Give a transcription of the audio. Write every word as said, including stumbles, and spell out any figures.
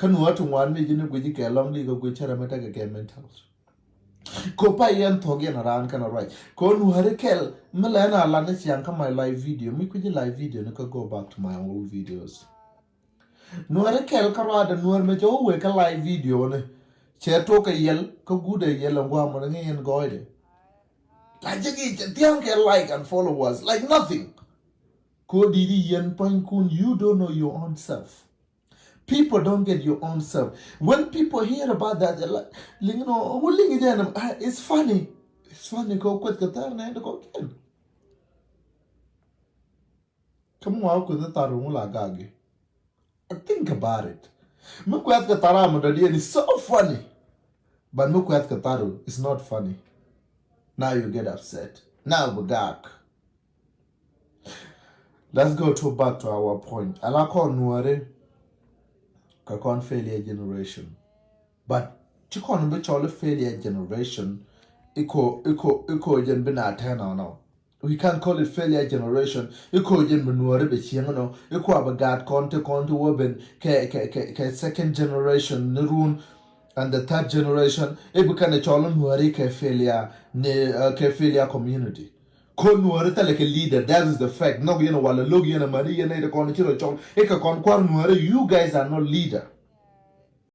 Kä nuäär ti ŋuan mi ji̱n i̱ guici kɛ lɔŋ di kɛ guic cärɛ mi tekɛ kɛ mental. Kɛ pay yɛn thuɔ̱k yɛn a raan kɛn a ruac kɛ nuääri kɛl. Mi lɛ ɛn a lan i̱ ciaŋ kä my live video mi kui̱ci live video ni kä go back to my old videos. Nuääri kɛl kä ruaadɛ nuäär mi cɛ wä wee kä live video ni cɛ tok kɛ yɛl kä guudɛ yɛl ɛn guamɔ ni ŋi̱ yɛn gɔɔydɛ. La jɛ ki cɛ thia̱ŋ kɛ like and followers like nothing. Ko diri yɛn pua̱nykun, you don't know your own self. People don't get your own self. When people hear about that, they're like, liŋ nɔ ŋu liŋ jɛ nɛ, ah, it's funny. It's funny kɛ kueth kɛ thar nɛ ni kɔ kiɛn. Kä mi ŋuak kueth thar ŋu la gagi. I think about it. Mi kueth kɛ thar amɔ dɔdiɛn is so funny. But mi kueth kɛ thar is not funny. Now you get upset. Now bi gak. Let's go to back to our point. Ala kɔn nuäri kɛ kɔn failure generation. But ci kɔn bi cɔl failure generation. Iko iko iko jɛn bi na tɛn ɔnɔ. We can't call it failure generation. Iko jɛn bi nuäri bi cieŋ nɔ. Iko abi gaat kɔn ti kɔn ti wä ben kɛ kɛ kɛ kɛ second generation ni run. And the third generation ibi kɛn cɔl nuäri kɛ failure ni uh, kɛ failure community. Ko nuäri thilɛ kɛ leader, that is the fact. Nhɔk yɛn walɛ lo̱k yɛn amäni yɛn nɛy ti kɔn ci rɔ cɔl ikɛ kɔn kua̱r nuäri, you guys are not leader.